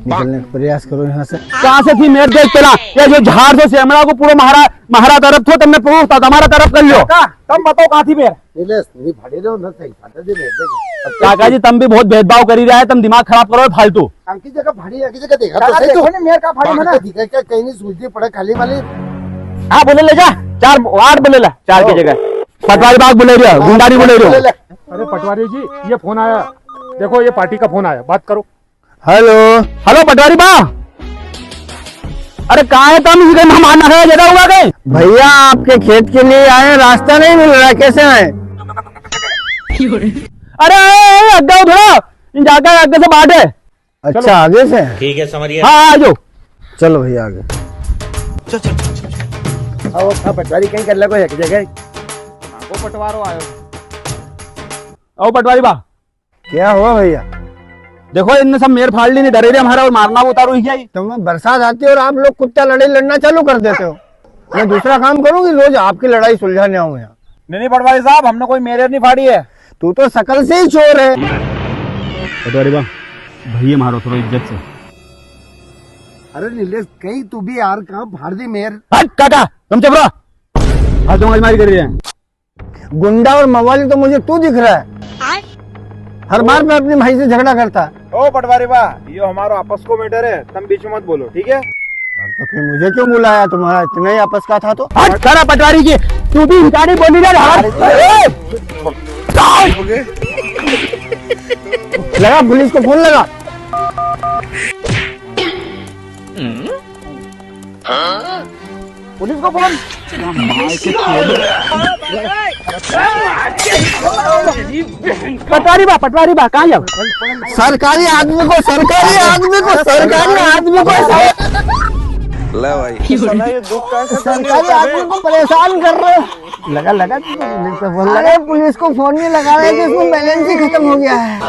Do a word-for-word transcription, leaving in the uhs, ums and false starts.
निकलने का प्रयास करो यहाँ से। कहाँ से थी मेर? देख पेला, ये जो झाड़ से सेमड़ा को पूरो म्हारा, म्हारा तरफ थो, तमने पूरो ता-, तमारा तरफ कर लियो। काका, तम बताओ कहाँ थी मेर? नीलेश, नहीं भाड़ी रहो ना, सही बात है, दे मेर, देख। काका जी, तम भी बहुत भेदभाव करी रहा है, तम दिमाग खराब करो फालतू। अंकी जगह भाड़ी, अंकी जगह देखा तो काका, सही देखो तो। नहीं, मेर का भाड़ी में ना। दिखा क्या, कहीं नहीं सूझती पड़े, खाली वाली। हाँ, बोले ले जा, चार, आठ बोले ला, चार की जगह। पटवारी बा के बोले रियो, गुंडा नी बोले रियो। अरे पटवारी जी, ये फोन आया, देखो ये पार्टी का फोन आया, बात करो। हेलो। हेलो पटवारी बा, अरे कहाँ है तम? इधर मेहमान आ गए, जगह हुआ गए। भैया, आपके खेत के लिए आए, रास्ता नहीं मिल रहा, कैसे आए? अरे, अरे, अरे, आगे आओ थोड़ा, इन जाकर आगे से बाट है। अच्छा, आगे से? ठीक है, समझ गया। हाँ, हाँ, आ जाओ। चलो भैया, आगे। चल, चल, चल, चल, चल। आओ, हाँ, पटवारी कहीं कर ले कोई एक जगह। हाँ, वो पटवारो आयो। आओ पटवारी बा। क्या हुआ भैया? देखो, इनने सब मेर फाड़ ली, नी डरे रे हमारा और मारना उतारू ही क्या ही? तो मैं बरसात आती है और आप लोग कुत्ता लड़ाई लड़ना चालू कर देते हो। मैं दूसरा काम करूंगी, रोज आपकी लड़ाई सुलझाने आऊं यहाँ। नहीं, नहीं पटवारी साहब, हमने कोई मेर नहीं फाड़ी है। तू तो शकल से ही चोर है। पटवारी बा, भैया मारो थोड़ा इज्जत से। अरे नीलेश, कहीं तू भी यार कहाँ फाड़ दी मेर? हट काका, तुम चुप रहो। फालतू मगजमारी कर रहे हैं। गुंडा और मवाली तो मुझे तू दिख रहा है। आय? हर बार मैं अपने भाई से झगड़ा करता है। ओ पटवारी बा, यो हमारो आपस को मैटर है, तम बीच में मत बोलो, ठीक है? और तो फिर मुझे क्यों बुलाया, तुम्हारा इतना ही आपस का था तो? हट सारा पटवारी जी, तू भी इंसानी बोली ना यार। अरे, लगा पुलिस को फोन लगा। पुलिस को फोन। पटवारी बा, पटवारी बा, कहाँ जाओ? सरकारी आदमी को, सरकारी आदमी को, सरकारी आदमी को, ले भाई। सरकारी आदमी को परेशान कर रहे हो। लगा, लगा, पुलिस को फोन लगा। अरे, पुलिस को फोन नहीं लगा रहे थे, इसमें बैलेंस ही खत्म हो गया है।